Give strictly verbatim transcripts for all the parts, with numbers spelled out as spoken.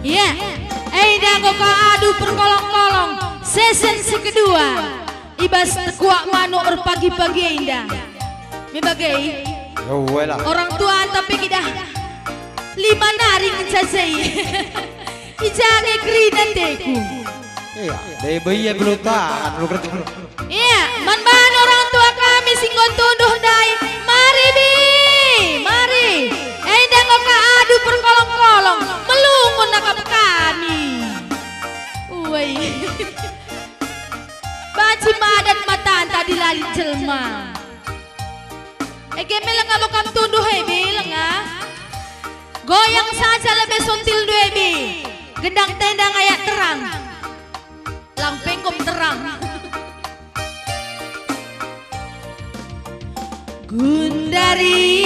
Ya, enda enggo ka adu perkolong-kolong, season si kedua. I bas tekuak manuk erpagi-pagi enda. Me bage. Ya, wela. Orang tua tapi kidah lima nari ngenca sei. I ja nge kerina ateku. Iya, dai be ia belutan, lu kerja. Iya, man bahan orang tua kami si enggo tunduh ndai. Mari, Bi, mari. Enda enggo ka adu perkolong-kolong, melungun akap kami. Uai. Banci madat matanta dilali jelma. Ege meleng enggo kam tunduh e, Bi, lenga. Goyang saja lebe suntilndu e, Bi. Gendang tendang ayak terang. Lang penggom terang. Gundari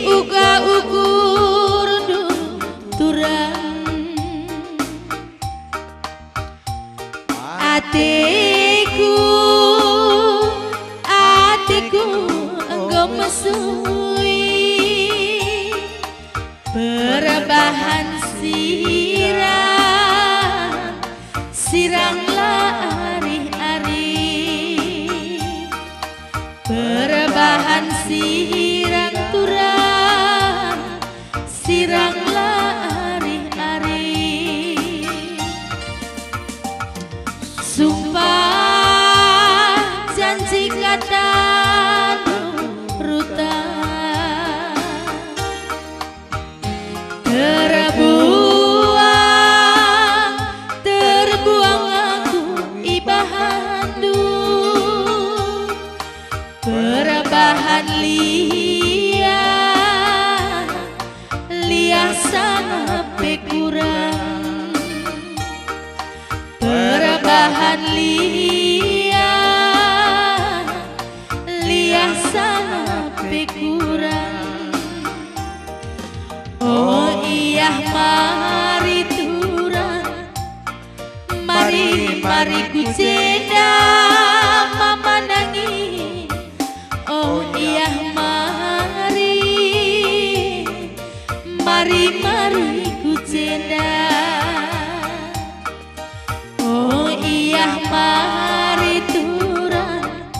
uga ukurndu turang. Ateku, ateku enggo mesui. Perbahan sirang, sirang la arih-arih. Perbahan sirang turang, sirang la arih-arih. Sumpah janji katandu rutan. Terbuang, terbuang aku ibahanndu. Perbahan liah, liah sampe kurang. Perbahan liah, liah sampe kurang. O iah mari turang, mari, mari ku jenda mama nangi. O iah mari, mari, mari ku jenda. O iah mari turang,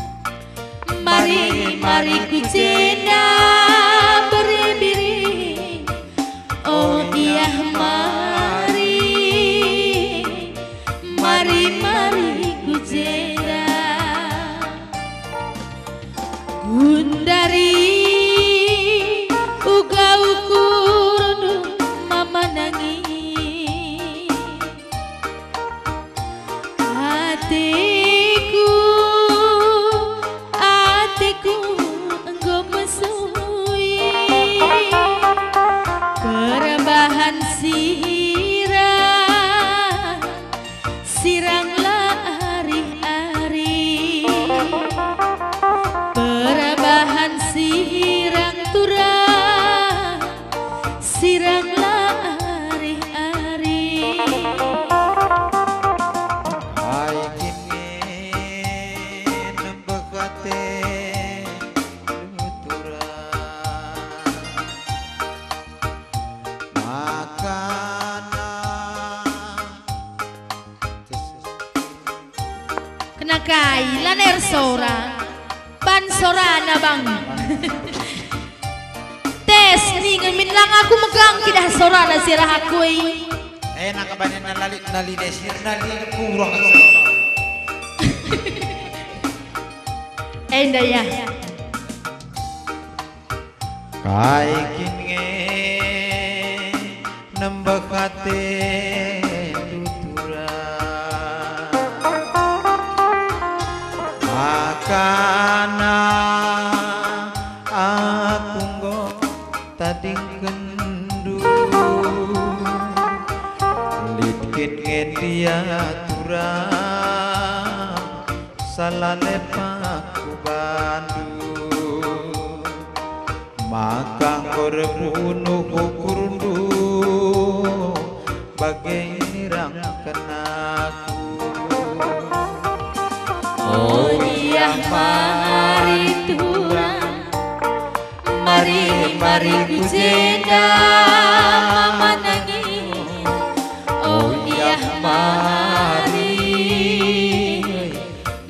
mari, mari ku jenda berimbiri. O iah mari, mari, mari ku jenda. Gundari uga ukurndu mama nangi. Ateku, ateku enggo mesui. Perbahan sirang, sirang la arih-arih. Perbahan sirang turang, sirang la arih-arih. Kai kin nge nembeh ate turang? Makana Kena kai, lanai ersora. Ban sorana, Bang. Tes, ningen min lang aku megang kidah sorana si arah aku i. Enak kabanen nalali, nali desir, nali kurang. Enda ya. Kai kin nge nembeh atendu turang? Makana aku enggo tadingkenndu. Lit kin nge ndia turang? Salah lepak ku bandu, maka enggo erbunuh ukurndu, bage nirangken aku. O iah mari turang, Mari, mari ku jenda mama nangis. Oh, iyah, mari.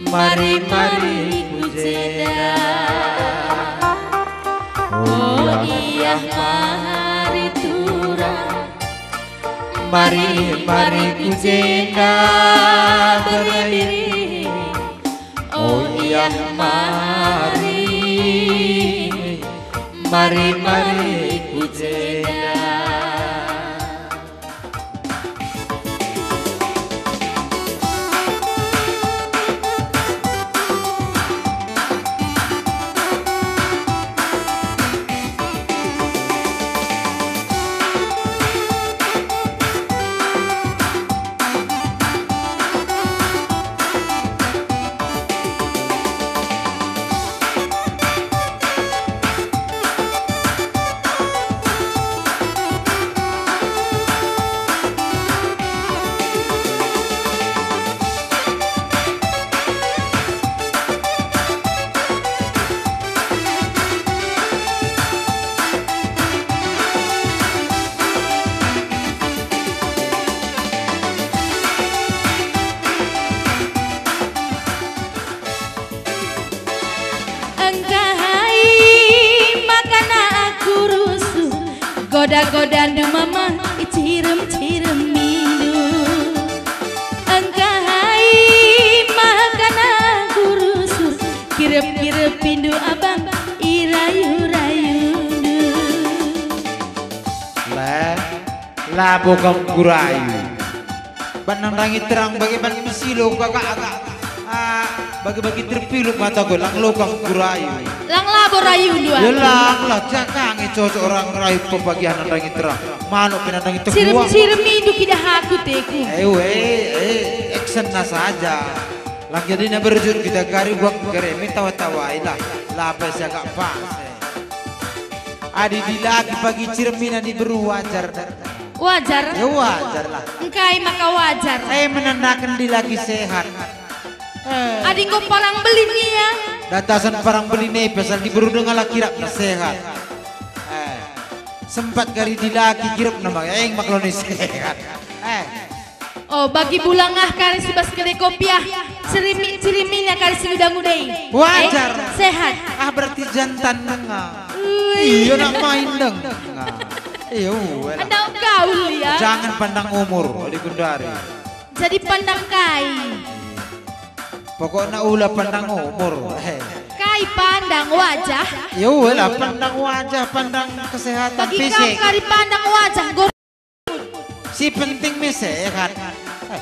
Mari, mari ku jenda. Oh, iyah, mari turang. Mari, mari ku jenda beriring. Oh, iyah, mari. Mari, mari ku jenda. Engkai makana aku rusuh, goda-godandu mama, icirem-ciremindu. Engkai makana aku rusuh, kirep-kirepindu abang, irayu-rayundu. Labo kam kurayu. Ban nandangi terang bage ban mesilo kagak agak, ah, bagi-bagi terpilut mata gue, lang lo kam kurayu. Lang labo rayundu. Ya aku. Lang lah, jangan cocok orang rayu pebagian nandangi terang. Manuk pe nandangi teguak. Cirem-cirem indu kidah aku teku. Eh, weh, eh, action na saja. Lang jadi na berjut kita gari buat gari, minta tawa-tawai lah. Lape siagak pas, eh. Adi dilaki pagi ciremina diberu wajar dah. Wajar? Ya wajar lah. Engkai maka wajar? Eh, menandakan dilaki sehat. Eh. Adi enggo parang belin ia? Datasen parang belin e pasal diberu dengalah kirapna sehat. Eh. Sempat kari dilaki kirapna maka eng makloni sehat. Eh. Oh, bagi bulangah kari si bas kedai kopi ah, cirimi-cirimina kari si nguda-ngudai. Wajar. Eh, sehat. Ah, berarti jantan denga. Ui. Iya, nak main denga. Iya, uwe lah. Anda gaul ya. Jangan pandang umur, Wali Gundari. Jadi pandang kai? Pokokna ula pandang umur. Eh. Kai pandang wajah? Ya, uwe lah, pandang wajah, pandang kesehatan fisik. Bagi kam kari pandang wajah, Si penting me sehat.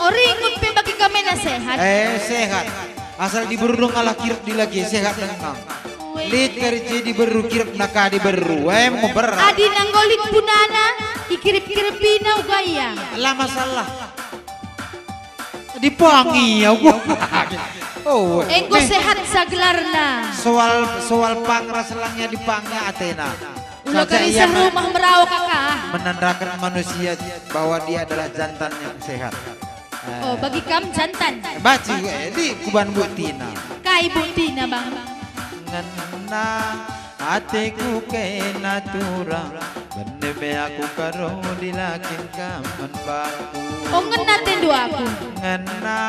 Oh, ringut pe bagi kam ena sehat. Eh, sehat. Asal diberu dengalah kirap dilaki sehat denga. Ue. Lit kari je diberu kirap naka diberu. Eh, mau berat. Adi nanggo lit punana, ikirip-kiripina uga ia. La masalah. Dipangi aku. Oh, enggo eh. Sehat sagelarna. Soal, soal pang ras langnya dipangi atena. Ulo saja kari ia serumah merawa kaka. Menandakan manusia bahwa dia adalah jantan yang sehat. Eh. Oh, bagi kam jantan. Baci, eh, di kuban buktina. Kai buktina, Bang? Ngena ateku kena turang, bene me aku karo dilakin kam man bangku. Oh, ngena atendu aku. Ngena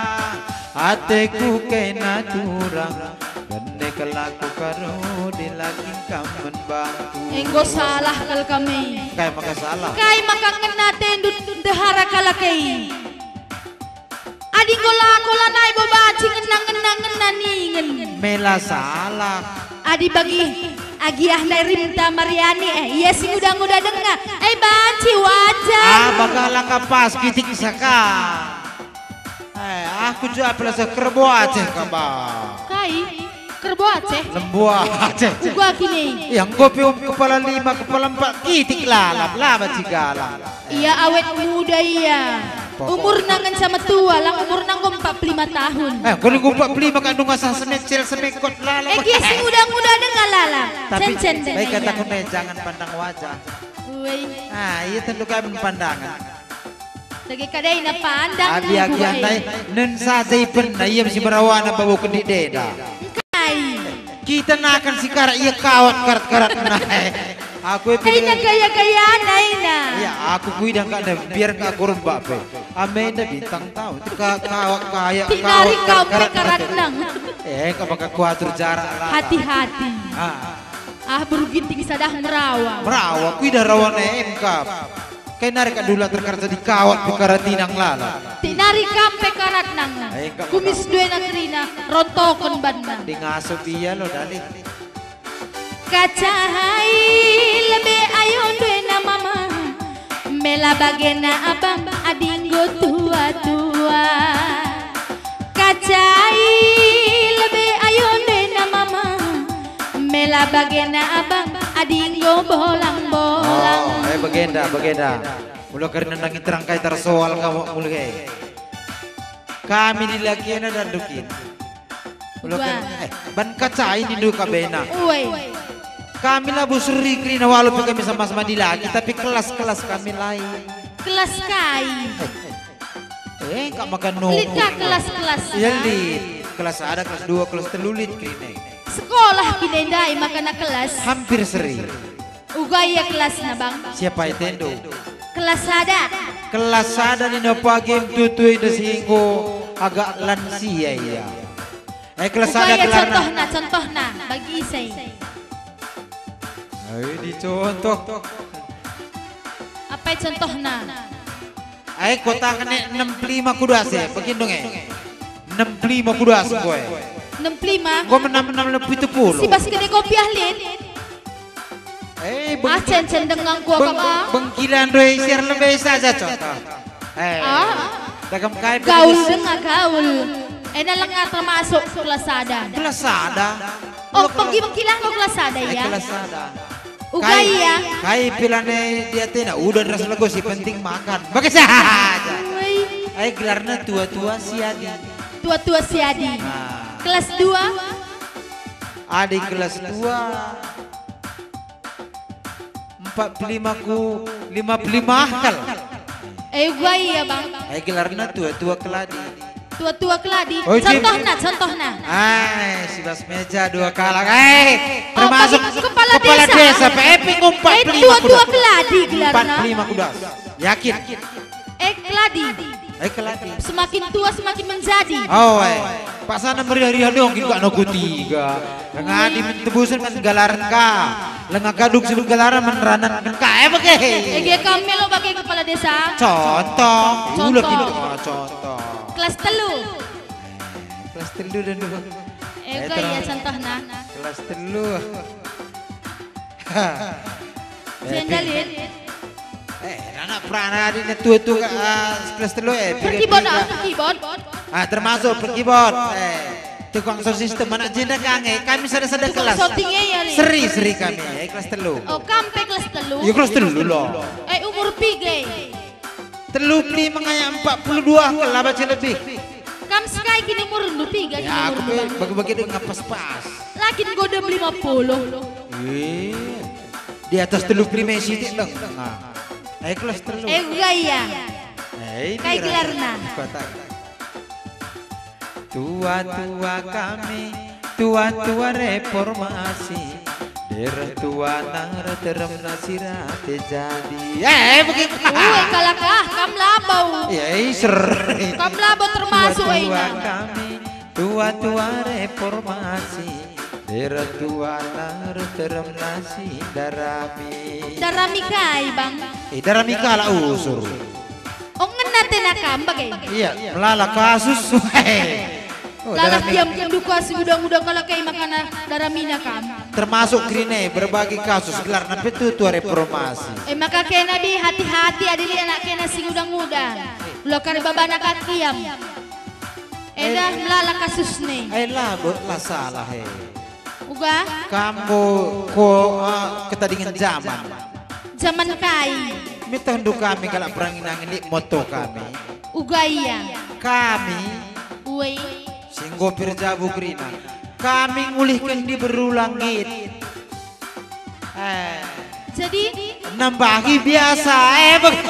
ateku kena turang, bene kelaku karo dilakin kam man bangku. Enggo salah kal kami. Kai maka salah? Kai maka ngena atendu ndehara kalak e? Adi enggo lako lanai bo banci ngena-ngena ngena ningen. Mela salah. Adi bagi agiah nai rimta Mariani, eh, ia si nguda-nguda denga. Eh, banci wajar. Ah, bagalah ka pas kitik saka. Eh, aku juga pelasa kerbo Aceh kaba. Kai? Kerbo Aceh? Lembu Aceh. Uga kini. Ya, enggo pe um kepala lima, kepala empat, kitik lalap, laba cigala. Ia awet muda ia. Pokok. Umurna ngenca metua, lang umurna enggo empat puluh lima tahun. Eh, enggo empat puluh lima kak nunga sah semecel, semekot, lalap. Eh, gia si nguda-nguda denga lalap. Tapi, cencen denga baik ia. Kataku ne, jangan pandang wajah. Woi. Ah, iya tentu kami pandangan. Dage kadai na pandang. Adi agian nai, nen saja ipenna, ia mesti merawana babo kendik deda. Engkai? Kita nakan si karat ia kawat karat-karat nai. Aku e Ina pina gaya-gayana ina. Ya, aku kuidah kak dah, biar kak kurun bak pe. Amenda bintang tahu, ka-, kawat kayak, Tinari kawat kau karat-karat. Pekarat nang. Eh, kau pakai kuatur jarak lah. Hati-hati. Ah. Ah, beru ginting sadah merawa. Merawa, kuidah rawana em kap. Kai nari kak dula terkar jadi kawat pekarat tinang lala. Tinari kam pekarat nang. Eh, enggak Kumis apa-apa. Due na kerina, rontoken banna. Di ngasup ia lo, dali. Kacai lebe ayo nduena mama, mela bagena abang adi enggo tua-tua. Kacai lebe ayo nduena mama, mela bagena abang adi enggo bolang-bolang. Oh, eh, bagenda, bagenda. Mula kerina nangi terang kai tersoal kamu mulai. Kami dilakina dan dukin. Ulo Wah. Kan, eh, ban kacai nindu kabena. Uwe. Kami labo seri kerina walau pe kami sama-sama dilaki, tapi kelas-kelas kami lain. Kelas kai? Eh, eh, enggak makan nunggu. Lit ka kelas-kelas? Ya, lit. Kelas sada, kelas dua, kelas telu lit kerina. Sekolah kita ndai makana kelas. Hampir seri. Uga ia kelasna, Bang? Siapa itendu? Kelas sada. Kelas sada nina pagi tutu enda si enggo agak lansia ia. Eh, kelas sada ia gelarna. Contohna, contohna, bagi isai. Ayo dicontoh. Apai contohna? Ai, kota kene enam puluh lima kudas e, begin dong e. Enam puluh lima kudas engko e. Enam puluh lima? Engko menam-enam lebih tepuluh. Si bas kene kopi ahli. Eh, beng-, Ah, cen-cen dengang kuah beng-, kaba. Bengkilan doe siar lebe saja contoh. Eh, Ah. Dagem kai gaul pengis- denga gaul. Ena lenga termasuk kelas sada. Kelas sada. Oh, pengki-pengkilan lo kelas sada, eh, ya? Kelas sada. Uga kai, ia. Kai pilane diatena, udah ras lego, si penting makan. Bagi saja. Woi. Ai gelarna tua-tua si adi. Tua-tua si adi. Nah. Kelas dua? Adi kelas dua. Empat puluh lima ku lima puluh lima kal. Eh, uga ia, Bang. Ai gelarna tua-tua keladi. Tua-tua keladi. Oh, Jim. Contohna, contohna. Ai, si bas meja dua kalak. Ai, oh, termasuk bagi kepala kepala desa. Desa, P P ngumpat. Eh, tua-tua keladi gelarna. Empat puluh lima kudas. Yakin? Eh, keladi. Eh, keladi. Semakin tua, semakin menjadi. Oh, eh. Paksana meriah-riah dong, gak nogu tiga. Ngadi mentebusen kan galaran ka. Lenga gaduk si galaran meneranan ka. Eh, bage. Eh, dia kami lo bagi kepala desa. Contoh. Contoh. Ulah kita, ah, contoh. Kelas telu. Kelas telu dan dua. Eh, eh, uga terang. Ia contohna. Kelas telu. Jendalin. Eh, anak perana di tua-tua, ah, kelas telu, eh, piga-piga. Perkibot, ah, perkibot. Ah, termasuk perkibot. Eh, tukang sound system, anak jenda kange. Kami sada-sada kelas. Tukang syuting, eh, ya, Ri? Seri, seri kami, eh, kelas telu. Oh, kam pe kelas telu? Ya, kelas telu loh. Eh, umur piga? Telu puluh lima ngaya empat puluh dua, kela baca lebih. Kam sekai kin umurndu piga kin umurndu, Bang? Ya, aku pe bagi-bagi dengan pas-pas. Lakin godem lima puluh. Eh, di atas telu puluh lima sitik deng. Nah. Eh, kelas telu. Eh, uga ia. Eh, ini kai gelarna? Kota. Tua-tua kami, tua-tua reformasi, dereh tua nang erterem nasi rate jadi. Eh, begitu. Ue, kalak ah, kam labo. Ya, eh, seri. Kam labo termasuk, eh, tua-tua ina. Kami, tua-tua reformasi, dereh tua nang erterem nasi darami. Darami kai, Bang? Eh, darami kalak usur. Oh, ngena tena kam bage? Iya, melala kasus. Oh, lalap darami. Diam kendu kuas nguda-nguda kalak kai makana daramina kam. Termasuk kerina e berbagai kasus gelarna pe tua-tua reformasi. Eh, maka kena bi hati-hati adi lit anak kena si nguda-nguda. Ula kari babana ka kiam. Enda eh, melala kasusna. Eh, la, bo-, la salah, eh. Uga? Kam bo ko, ah, ketadingen jaman. Jaman kai? Mitehndu kami kalak perangin-angin lit moto kami. Uga ia. Kami. Uei. Si enggo pir jabu kerina. Kami ngulihken diberu langit. Eh. Jadi? Nambahi biasa, eh, bag-,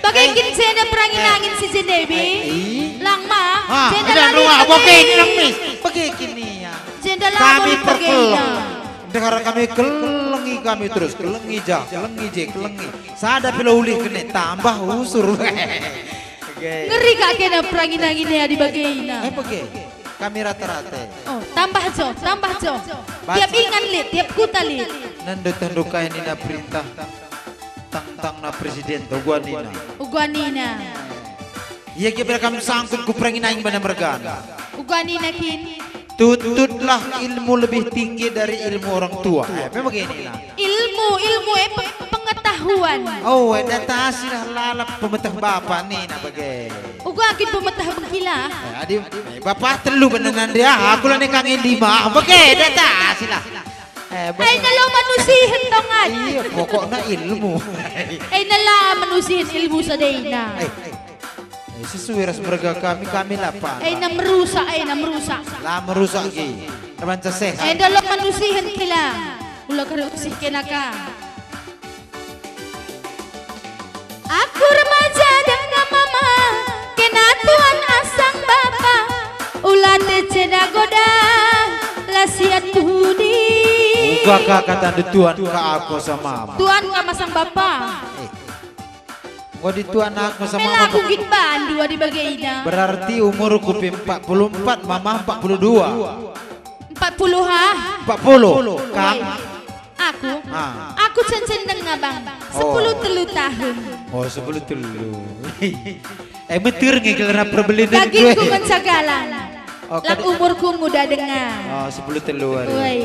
bage kin jenda perangin-angin si jenda bi? Eh, eh. Lang ma, ah, jenda edan la ruah, lit bage bage. Kin nang mis, bage kin ia. Jenda Kami perkeleng. Ndeher kami kelengi kami terus, kelengi ja, kelengi je, kelengi. Sada pe la ulih kene tambah usur. Oke. Ngeri kak kena perangin-angin e adi bagena. Eh, bage. Kami rata-rata. Oh, tambah jo, tambah jo. Baca. Tiap ingan lit, tiap kuta lit. Nendo tendo kai nina perintah. Tang-tangna presiden, uga nina. Uga nina. Ia kira kam sangkut ku perangin-angin bana mergana. Uga nina kin. Tuntutlah ilmu lebih tinggi dari ilmu orang tua. Eh, memang begini lah. Ilmu, ilmu, eh, pe-, pengetahuan. Oh, eh, datasilah lalap pemeteh bapa nina bage. Uga kin pemeteh bengkila. Eh, adi, eh, bapa telu benenan dia, aku lah nekang lima. Bage, datasilah. Eh, bage. Aina lo manusihen tongan. Iya, pokokna ilmu. Aina la manusihen ilmu sadena. Eh, eh, sesuai ras merga kami, kami lapan. Aina merusak, aina merusak. La merusak ki. Erbanca seh. Enda lo manusihen kila. Ula kari usih kena ka. Aku remaja denga mama, kena tuan asang bapa, ula teceda goda, la siat tuhudi. Uga ka katandu tuan ka aku asang mama. Tuan ka masang bapa. Eh. Enggo di tuan aku asang mama. Mela aku gin bandu adi bagena. Berarti umurku pe empat puluh empat, mama empat puluh dua. Empat puluh ha? Empat puluh. Kam? Aku? Ah. Aku cencen denga, Bang. Oh. Sepuluh telu tahun. Oh, sepuluh telu. Eh, meter nge gelarna perbelin. Dagingku mencagalan. Oh, lang kada umurku muda denga. Oh, sepuluh telu ari. Woi.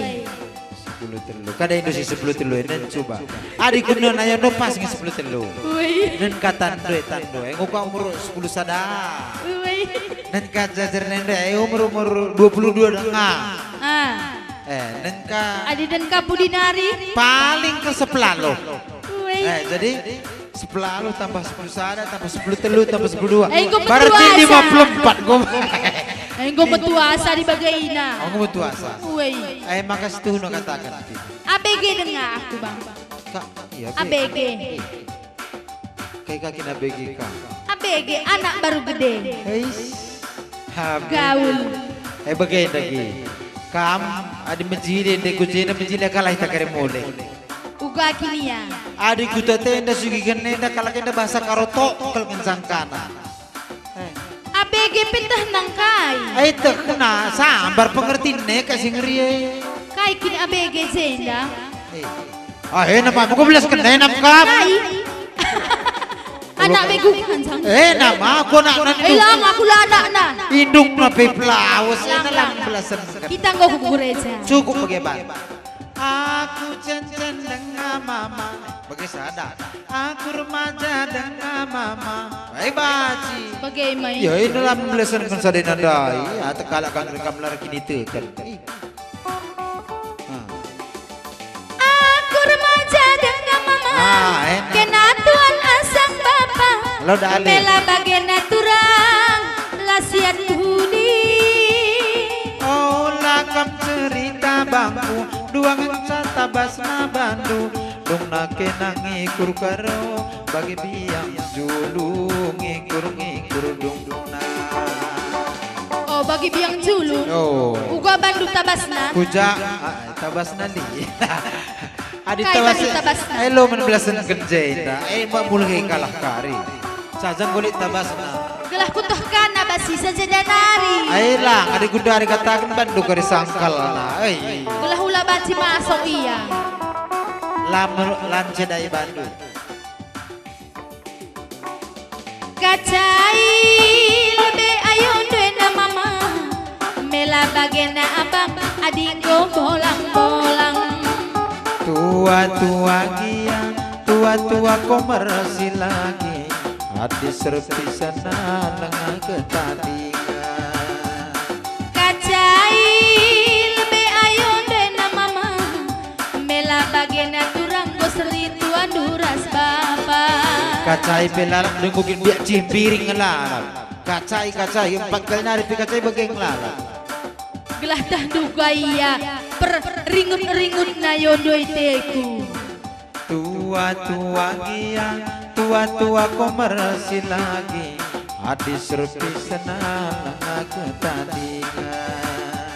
Sepuluh telu. Kada indu si sepuluh telu, nen coba. Adi kuno nayo no pas nge sepuluh telu. Woi. Nen ka tando, tando. Eh, nguka umur sepuluh sada. Woi. Nen ka jajar nende, eh, umur, umur dua puluh dua denga. Ah. Eh, nengka. Adi nengka pudi nari? Paling ke sepelaluh. Weh. Eh, jadi sepelaluh tambah sepuluh sada tambah sepuluh telu tambah sepuluh dua. Eh, enggo berarti metuasa. Lima puluh empat, enggo. Eh, enggo metuasa di bagena. Oh, enggo metuasa. Weh. Eh, maka setuhno katakan. A B G denga aku, Bang. Kak, iya, A B G. Kai ka kin A B G ka? A B G, anak baru gede. Heis. Gaul. Eh, bage ndage. Kam, adi mejile ndai ku jenda, mejile kalak ita kari mulih. Uga kin ia. Adi kuta tenda sugi kene enda kalak enda bahasa Karo tokel ngenjangkana. Eh. A B G pe teh nang kai? Eh, tehna, sambar pengertin e ka si ngeri e. Kai kin A B G jenda? Eh. Ah, ena ma, enggo belas kena ena kam. Kai? Anak begu kan, Sang? Ena ma, aku anak nan. Eh, lang, aku la anakna. Indungna pe pelawes, ena lang belasen. Kita enggo ku gereja. Cukup bage ban. Aku cencen denga mama. Bage sada. Aku remaja denga mama. Baik, baci. Bage mai. Ya, ini lam lesen kan sadena ndai. Ya, tekalak kan rekam lar kini teken. Ih. Ah. Aku remaja denga mama. Ah, enak. Kena tuan asang bapa. Lo dah alih. Mela bagena turang, la siat hudi. Oh, la kam cerita bangku, dua ngenca tabasna bandu. Dungna kena ngikur karo, bagi biang julu ngikur-ngikur dungna. Oh, bagi biang julu. Oh. Uga bandu tabasna. Kuja, ah, tabasna li. Adi kai tabas, tadi tabasna? Elo men belasen kerja inda. Eh, mbak mulai kalah kari. Saja ngulik tabasna. Gelah kutuh kana basi saja danari. Ayolah, adi gundari kataken bandu kari sangkalna. Eh. Gelah ula banci masuk ia. Lam, lance dai bandu. Kacai lebe ayo nduena mama, mela bagena abang adi enggo bolang-bolang. Tua-tua gia, tua-tua komer silagi, adi serpi senang nengah ketadingan. Kacai lebe ayo nduena mama, mela bagena turang go seri tuandu ras bapa. Kacai pe lalap denggo kin biak cih mbiring ngelalap. Kacai, kacai, empat kali nari pe kacai bage ngelalap. Gelah tah nduga ia per ringut-ringutna yo ndoi teku. Tua-tua gia, tua-tua komer silagi, adi serpi senang aku tadingan.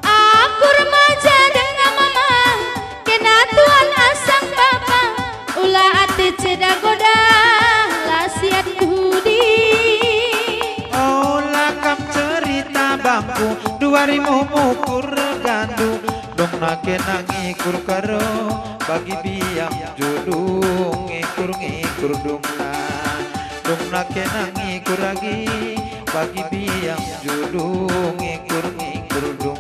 Aku Ngikur karo bagi biang julu, ngikur-ngikur dungna. Dungna kena ngikur agi bagi biang julu, ngikur-ngikur dung.